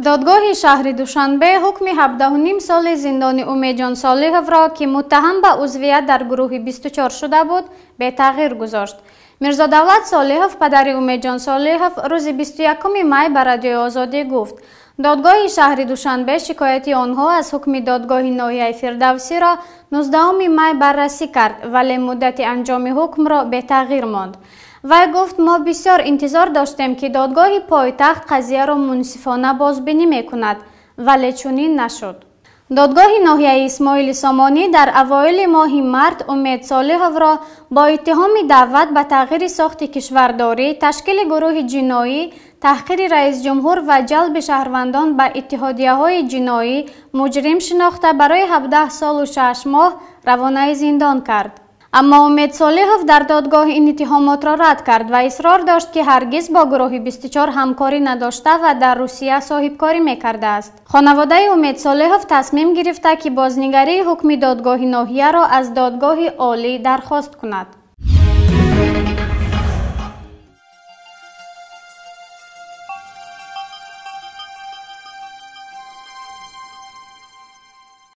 Додгоҳи шаҳри Душанбе ҳукми 17,5 соли зиндони Умедҷон Солиҳовро, ки муттаҳам ба узвият дар гурӯҳи 24 шуда буд, бетағйир гузошт. Мирзодавлат Солиҳов, падари Умедҷон Солиҳов, рӯзи 21 май ба Радиои Озодӣ гуфт: додгоҳи шаҳри Душанбе шикояти онҳо аз ҳукми додгоҳи ноҳияи Фирдавсиро 19 май баррасӣ кард, вале муддати анҷоми ҳукмро бетағйир монд. Вай гуфт: мо бисёр интизор доштем, ки додгоҳи пойтахт қазияро мунсифона бозбинӣ мекунад, вале чунин нашуд. Додгоҳи ноҳияи Исмоили Сомонӣ дар аввоили моҳи март Умед Солиҳовро бо иттиҳоми даъват ба тағйири сохти кишвардорӣ, ташкили гурӯҳи ҷиноӣ, таҳқири раисҷумҳур ва ҷалби шаҳрвандон ба иттиҳодияҳои ҷиноӣ муҷрим шинохта, барои 17 солу 6 моҳ равонаи зиндон кард. Аммо Умед Солиҳов дар додгоҳ ин иттиҳомотро рад кард ва исрор дошт, ки ҳаргиз бо гурӯҳи 24 ҳамкорӣ надошта ва дар Русия соҳибкорӣ мекардааст. Хонаводаи Умед Солиҳов тасмим гирифта, ки бознигарии ҳукми додгоҳи ноҳияро аз додгоҳи олӣ дархост кунад.